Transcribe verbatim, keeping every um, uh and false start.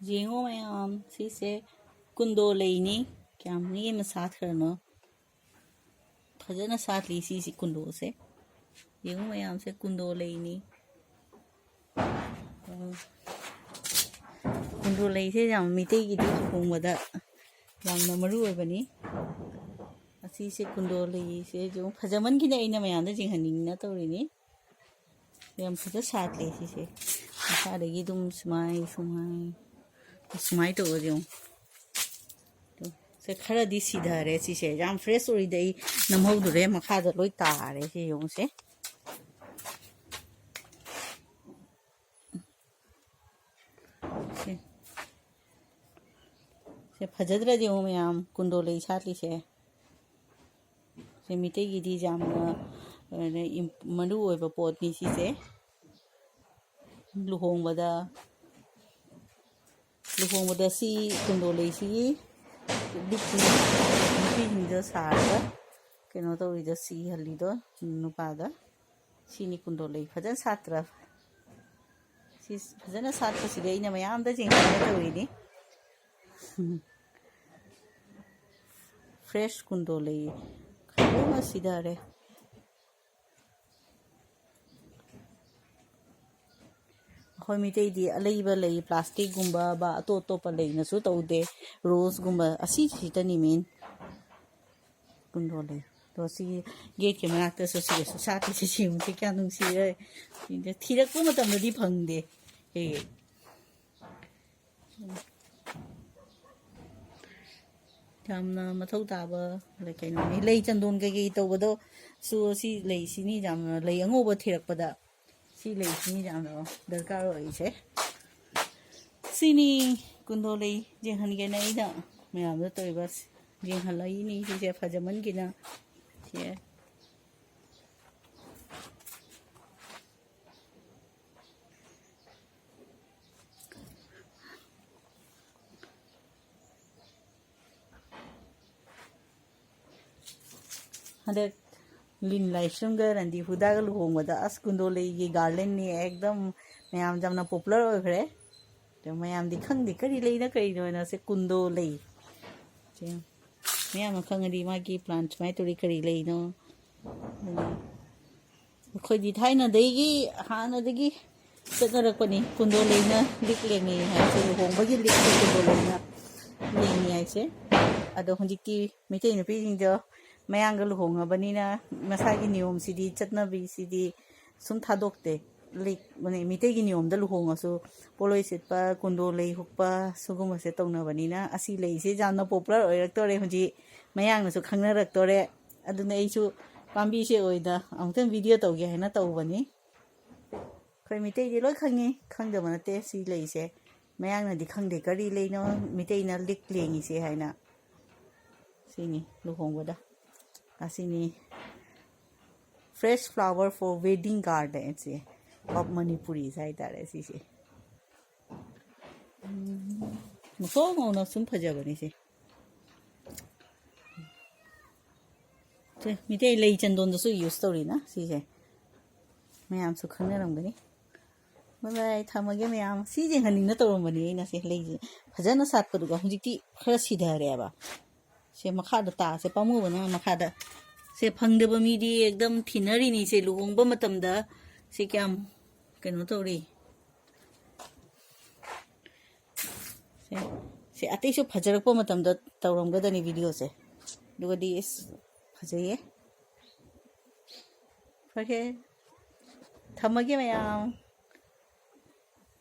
ꯌꯦꯡꯉꯣ ꯃꯌꯥꯝ, ꯁꯤꯁꯦ ꯀꯨꯟꯗꯣ ꯂꯩꯅꯤ꯫ ꯀꯌꯥꯝ ꯅꯦꯝꯅ ꯁꯥꯠꯈ꯭ꯔꯅꯣ꯫ ꯐꯖꯅ ꯁꯥꯠꯂꯤ ꯁꯤꯁꯤ ꯀꯨꯟꯗꯣꯁꯦ꯫ ꯌꯦꯡꯉꯨ ꯃꯌꯥꯝꯁꯦ, ꯀꯨꯟꯗꯣ ꯂꯩꯅꯤ꯫ ꯎꯝ꯫ ꯀꯨꯟꯗꯣ ꯂꯩꯁꯦ ꯌꯥꯝ ꯃꯤꯇꯩꯒꯤꯗꯤ ꯂꯨꯍꯣꯡꯕꯗ ꯌꯥꯝꯅ ꯃꯔꯨ ꯑꯣꯏꯕꯅꯤ꯫ ꯑꯁꯤꯁꯦ ꯀꯨꯟꯗꯣ ꯂꯩꯁꯦ ꯌꯦꯡꯉꯨ, ꯐꯖꯃꯟꯈꯤꯅ ꯑꯩꯅ ꯃꯌꯥꯝꯗ ꯌꯦꯡꯍꯟꯅꯤꯡꯗꯅ ꯇꯧꯔꯤꯅꯤ꯫ ꯌꯥꯝ ꯐꯖ ꯁꯥꯠꯂꯦ ꯁꯤꯁꯦ꯫ ꯃꯈꯥꯗꯒꯤ ꯑꯗꯨꯝ ꯁꯨꯃꯥꯏ, ꯁꯨꯃꯥꯏ, ꯁꯨꯃꯥꯏ ꯇꯧꯕꯁꯦ ꯌꯦꯡꯉꯨ꯫ ꯑꯗꯨ ꯁꯦ ꯈꯔꯗꯤ ꯁꯤꯊꯔꯦ ꯁꯤꯁꯦ꯫ ꯌꯥꯝ fresh ꯑꯣꯏꯔꯤꯗꯤ ꯑꯩ ꯅꯝꯍꯧꯗ꯭ꯔꯦ꯫ ꯃꯈꯥꯗ ꯂꯣꯏ ꯇꯥꯔꯦ ꯁꯤ ꯌꯦꯡꯉꯨꯁꯦ꯫ ꯁꯦ꯫ ꯁꯦ ꯐꯖꯗ꯭ꯔꯗꯤ ꯌꯦꯡꯉꯨ ꯃꯌꯥꯝ, ꯀꯨꯟꯗꯣ ꯂꯩ ꯁꯥꯠꯂꯤꯁꯦ꯫ ꯁꯦ ꯃꯤꯇꯩꯒꯤꯗꯤ ꯌꯥꯝꯅ, ꯑ, ꯏꯝ-, ꯃꯔꯨ ꯑꯣꯏꯕ ꯄꯣꯠꯅꯤ ꯁꯤꯁꯦ꯫ ꯂꯨꯍꯣꯡꯕꯗ, ꯂꯨꯍꯣꯡꯕꯗ ꯁꯤ ꯀꯨꯟꯗꯣ ꯂꯩꯁꯤꯒꯤ ꯂꯤꯛꯁꯤ ꯅꯨꯄꯤꯁꯤꯡꯗ ꯁꯥꯔꯒ ꯀꯩꯅꯣ ꯇꯧꯔꯤꯗꯣ, ꯁꯤꯍꯜꯂꯤꯗꯣ ꯅꯨꯄꯥꯗ꯫ ꯁꯤꯅꯤ ꯀꯨꯟꯗꯣ ꯂꯩ꯫ ꯐꯖꯅ ꯁꯥꯠꯇ꯭ꯔꯥ? ꯁꯤ ꯐꯖꯅ ꯁꯥꯠꯄꯁꯤꯗꯤ ꯑꯩꯅ ꯃꯌꯥꯝꯗ ꯆꯦꯡꯁꯤꯟꯒꯦ ꯇꯧꯔꯤꯅꯤ꯫ Fresh ꯀꯨꯟꯗꯣ ꯂꯩ꯫ ꯈꯔ ꯁꯤꯊꯔꯦ꯫ ꯑꯩꯈꯣꯏ ꯃꯤꯇꯩꯗꯤ ꯑꯂꯩꯕ ꯂꯩ, plasticꯀꯨꯝꯕ ꯕꯥ ꯑꯇꯣꯞ ꯑꯇꯣꯞꯄ ꯂꯩꯅꯁꯨ ꯇꯧꯗꯦ꯫ Roseꯀꯨꯝꯕ ꯑꯁꯤꯁꯤꯇꯅꯤ main꯫ ꯀꯨꯟꯗꯣ ꯂꯩ꯫ ꯑꯗꯣ ꯁꯤꯒꯤ gateꯀꯤ ꯃꯅꯥꯛꯇꯁꯨ ꯁꯤꯒꯁꯨ ꯁꯥꯠꯂꯤꯁꯦ ꯁꯤꯃꯨꯛꯇꯤ ꯀꯌꯥ ꯅꯨꯡꯁꯤꯔꯦ꯫ ꯁꯤꯗ ꯊꯤꯔꯛꯄ ꯃꯇꯝꯗꯗꯤ ꯐꯪꯗꯦ꯫ ꯍꯦꯛ ꯍꯦꯛ꯫ ꯌꯥꯝꯅ ꯃꯊꯧ ꯇꯥꯕ ꯀꯩꯅꯣꯅꯤ꯫ ꯂꯩ ꯆꯟꯗꯣꯟ ꯀꯩꯀꯩ ꯇꯧꯕꯗꯣ ꯁꯨ ꯁꯤ ꯂꯩꯁꯤꯅꯤ ꯌꯥꯝꯅ, ꯂꯩ ꯑꯉꯧꯕ ꯊꯤꯔꯛꯄꯗ ꯁꯤ ꯂꯩꯁꯤꯅꯤ ꯌꯥꯝꯅ ꯗꯔꯀꯥꯔ ꯑꯣꯏꯔꯤꯁꯦ꯫ ꯁꯤꯅꯤ ꯀꯨꯟꯗꯣ ꯂꯩ ꯌꯦꯡꯍꯟꯒꯦꯅ ꯑꯩꯅ ꯃꯌꯥꯝꯗ ꯇꯧꯔꯤꯕ, ꯌꯦꯡꯍꯜꯂꯛꯏꯅꯤ꯫ ꯁꯤꯁꯦ ꯐꯖꯃꯟꯒꯤꯅ ꯁꯦ꯫ ꯍꯟꯗꯛ ꯂꯤꯟ ꯂꯥꯏꯁ꯭ꯔꯝꯒ ꯔꯟꯗꯤ ꯍꯨꯗꯥꯒ ꯂꯨꯍꯣꯡꯕꯗ ꯑꯁ ꯀꯨꯟꯗꯣ ꯂꯩꯒꯤ garlandꯅꯤ ꯑꯦꯛꯗꯝ ꯃꯌꯥꯝ ꯌꯥꯝꯅ popular ꯑꯣꯏꯈ꯭ꯔꯦ꯫ ꯑꯗꯣ ꯃꯌꯥꯝꯗꯤ ꯈꯪꯗꯦ ꯀꯔꯤ ꯂꯩꯅ ꯀꯔꯤꯅꯣꯅ꯫ ꯁꯦ ꯀꯨꯟꯗꯣ ꯂꯩ꯫ ꯁꯦ ꯃꯌꯥꯝꯅ ꯈꯪꯉꯗꯤ ꯃꯥꯒꯤ ꯄ꯭ꯂꯥꯟ ꯁꯨꯃꯥꯏꯅ ꯇꯧꯔꯤ ꯀꯔꯤ ꯂꯩꯅꯣ꯫ ꯑꯗꯨꯅ ꯑꯩꯈꯣꯏꯗꯤ ꯊꯥꯏꯅꯗꯒꯤ ꯍꯥꯟꯅꯗꯒꯤ ꯆꯠꯅꯔꯛꯄꯅꯤ ꯀꯨꯟꯗꯣ ꯂꯩꯅ ꯂꯤꯛ ꯂꯦꯡꯉꯤ ꯍꯥꯏꯁꯦ, ꯂꯨꯍꯣꯡꯕꯒꯤ ꯂꯤꯛꯁꯦ ꯀꯨꯟꯗꯣ ꯂꯩꯅ ꯂꯦꯡꯉꯤ ꯍꯥꯏꯁꯦ꯫ ꯑꯗꯣ ꯍꯧꯖꯤꯛꯇꯤ ꯃꯩꯇꯩ ꯅꯨꯄꯤꯁꯤꯡꯗꯣ ꯃꯌꯥꯡꯒ ꯂꯨꯍꯣꯡꯉꯕꯅꯤꯅ ꯃꯁꯥꯒꯤ ꯅꯤꯌꯣꯝꯁꯤꯗꯤ, ꯆꯠꯅꯕꯤꯁꯤꯗꯤ ꯁꯨꯝ ꯊꯥꯗꯣꯛꯇꯦ꯫ ꯂꯤꯛ, ꯃꯅꯤ-, ꯃꯤꯇꯩꯒꯤ ꯅꯤꯌꯣꯝꯗ ꯂꯨꯍꯣꯡꯉꯁꯨ ꯄꯣꯠꯂꯣꯏ ꯁꯦꯠꯄ, ꯀꯨꯟꯗꯣ ꯂꯩ ꯍꯨꯛꯄ ꯁꯤꯒꯨꯝꯕꯁꯦ ꯇꯧꯅꯕꯅꯤꯅ ꯑꯁꯤ ꯂꯩꯁꯦ ꯌꯥꯝꯅ ꯄꯣꯄꯨꯂꯔ ꯑꯣꯏꯔꯛꯇꯣꯔꯦ ꯍꯧꯖꯤꯛ, ꯃꯌꯥꯡꯅꯁꯨ ꯈꯪꯅꯔꯛꯇꯣꯔꯦ꯫ ꯑꯗꯨꯅ ꯑꯩꯁꯨ ꯄꯥꯝꯕꯤꯁꯦ ꯑꯣꯏꯅ ꯑꯃꯨꯛꯇꯪ ꯚꯤꯗꯤꯑꯣ ꯇꯧꯒꯦ ꯍꯥꯏꯅ ꯇꯧꯕꯅꯤ꯫ ꯑꯩꯈꯣꯏ ꯃꯤꯇꯩꯗꯤ ꯂꯣꯏ ꯈꯪꯉꯤ, ꯈꯪꯗꯕ ꯅꯠꯇꯦ ꯁꯤ ꯂꯩꯁꯦ꯫ ꯃꯌꯥꯡꯅꯗꯤ ꯈꯪꯗꯦ ꯀꯔꯤ ꯂꯩꯅꯣ ꯃꯤꯇꯩꯅ ꯂꯤꯛ ꯂꯦꯡꯉꯤꯁꯦ ꯍꯥꯏꯅ꯫ ꯁꯤꯅꯤ ꯂꯨꯍꯣꯡꯕꯗ꯫ ꯑꯁꯤꯅꯤ Fresh Flower for Wedding Garden say, of Manipuri ꯍꯥꯏꯇꯥꯔꯦ ꯁꯤꯁꯦ꯫ ꯎꯝ, ꯉꯧꯁꯣꯛ ꯉꯧꯅ ꯁꯨꯝ ꯐꯖꯕꯅꯤ ꯁꯦ꯫ ꯁꯦ, ꯃꯤꯇꯩ ꯂꯩ ꯆꯟꯗꯣꯟꯗꯁꯨ ꯌꯨꯁ ꯇꯧꯔꯤꯅ ꯁꯤꯁꯦ꯫ ꯃꯌꯥꯝꯁꯨ ꯈꯪꯅꯔꯝꯒꯅꯤ꯫ ꯕꯥꯏ ꯕꯥꯏ, ꯊꯝꯃꯒꯦ ꯃꯌꯥꯝ꯫ ꯁꯤ ꯌꯦꯡꯍꯟꯅꯤꯡꯅ ꯇꯧꯔꯝꯕꯅꯤ ꯑꯩꯅ ꯁꯦ, ꯂꯩꯁꯦ ꯐꯖꯅ ꯁꯥꯠꯄꯗꯨꯒ꯫ ꯍꯧꯖꯤꯛꯇꯤ ꯈꯔ ꯁꯤꯊꯔꯦꯕ꯫ ꯁꯦ ꯃꯈꯥꯗ ꯇꯥꯁꯦ, ꯄꯥꯝꯃꯨꯕꯅ ꯃꯈꯥꯗ꯫ ꯁꯦ ꯐꯪꯗꯕ ꯃꯤꯗꯤ ꯑꯦꯛꯗꯝ ꯊꯤꯅꯔꯤꯅꯤ꯫ ꯁꯦ ꯂꯨꯍꯣꯡꯕ ꯃꯇꯝꯗ ꯁꯦ ꯀꯌꯥꯝ ꯀꯩꯅꯣ ꯇꯧꯔꯤ꯫ ꯁꯦ, ꯁꯦ ꯑꯇꯩꯁꯨ ꯐꯖꯔꯛꯄ ꯃꯇꯝꯗ ꯇꯧꯔꯝꯒꯗꯅꯤ ꯚꯤꯗꯤꯑꯣꯁꯦ꯫ ꯑꯗꯨꯒꯗꯤ ꯏꯁ ꯐꯖꯩꯌꯦ꯫ ꯐꯔꯦ, ꯊꯝꯃꯒꯦ ꯃꯌꯥꯝ꯫